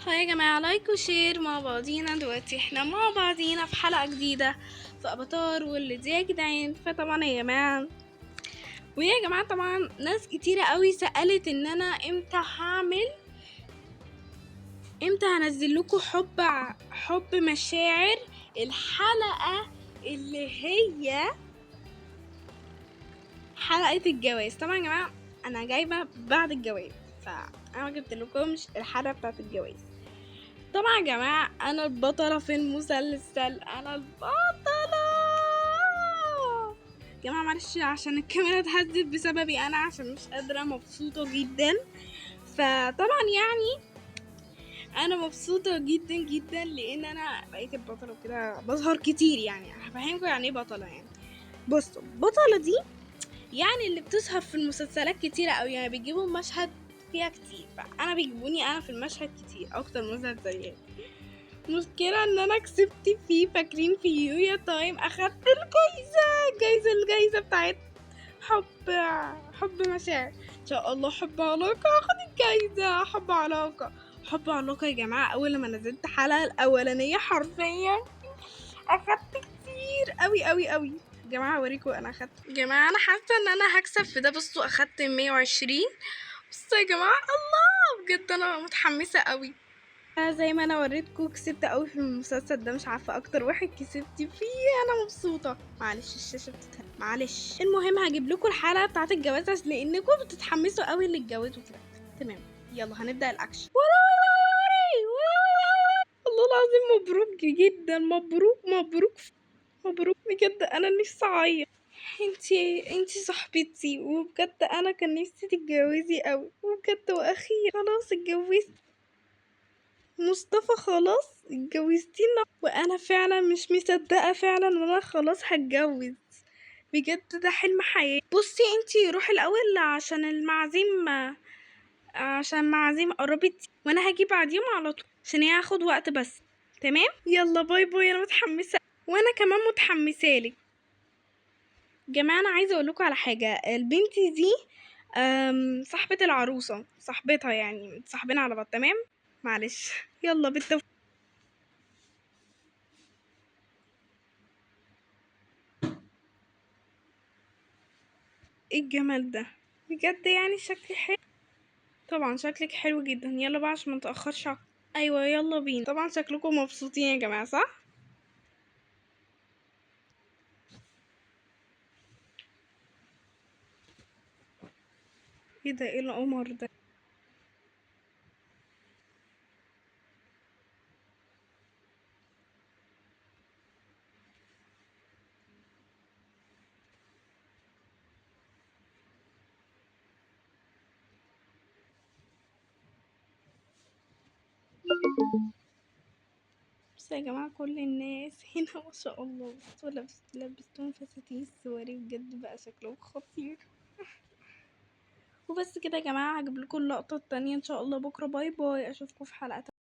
Hi يا جماعة، like و share مع بعضينا. دلوقتي احنا مع بعضينا في حلقة جديدة في افاتار World يا جدعان. فطبعا يا جماعة ويا جماعة طبعا ناس كتيرة قوي سألت ان انا امتى هعمل، امتى هنزل لكم حب مشاعر، الحلقة اللي هي حلقة الجواز. طبعا يا جماعة انا جايبة بعد الجواز، فانا ما جبت لكمش الحلقة بتاعت الجواز. طبعا يا جماعة انا البطلة في المسلسل، انا البطلة يا جماعة. معلش عشان الكاميرا اتهزت بسببي انا، عشان مش قادرة، مبسوطة جدا. فطبعا انا مبسوطة جدا جدا لان انا بقيت البطلة وكده، بظهر كتير. هفهمكم يعني ايه بطلة. بصوا، البطلة دي اللي بتظهر في المسلسلات كتيرة قوي، بيجيبوا مشهد فيها كتير، فانا بيجيبوني انا في المشهد كتير اكتر من مسلسلات. مشكلة ان انا كسبت فيه، فاكرين في يويا تايم اخدت الجايزة بتاعت حب مشاعر. ان شاء الله حب علاقة، اخد الجايزة حب علاقة، حب علاقة يا جماعة. اول لما نزلت الحلقة الاولانية حرفيا اخدت كتير قوي قوي قوي يا جماعة. هوريكم انا اخدت يا جماعة. انا حاسة ان انا هكسب في ده. بصوا اخدت 120. بصوا يا جماعة، الله بجد انا متحمسة قوي. زي ما انا وريتكم كسبت قوي في المسلسل ده، مش عارفة اكتر واحد كسبت فيه. انا مبسوطة. معلش الشاشة بتتهز، معلش. المهم هجيب لكم الحلقة بتاعت الجواز عشان لانكم بتتحمسوا قوي للجواز وكده. تمام، يلا هنبدأ الاكشن. والله العظيم مبروك جدا، مبروك مبروك مبروك بجد. انا نفسي اعيط. انتي صاحبتي، وبجد انا كان نفسي تتجوزي قوي، وبجد واخيرا خلاص اتجوزتي مصطفى، خلاص اتجوزتينا. وانا فعلا مش مصدقه فعلا ان انا خلاص هتجوز، بجد ده حلم حياتي. بصي انتي روحي الاول عشان المعازيم، عشان معازيم قربت، وانا هاجي بعديهم على طول عشان هي هاخد وقت بس. تمام، يلا bye bye. انا متحمسه، وانا كمان متحمسه لك. جماعه انا عايزه اقول لكم على حاجه. البنت دي، صاحبه العروسه، صاحبتها يعني، صاحبين على بعض. تمام، معلش، يلا بالتوفيق. ايه الجمال ده بجد، شكلي حلو. طبعا شكلك حلو جدا. يلا بقى عشان ما نتاخرش. ايوه يلا بينا. طبعا شكلكم مبسوطين يا جماعه، صح؟ ايه ده، ايه القمر ده؟ بس يا جماعة كل الناس هنا ما شاء الله. بصوا لبستهم فساتين السواري، بجد بقى شكلهم خطير. وبس كده يا جماعة، هجيب لكم اللقطة التانية ان شاء الله بكرة. bye bye، اشوفكم في حلقة تانية.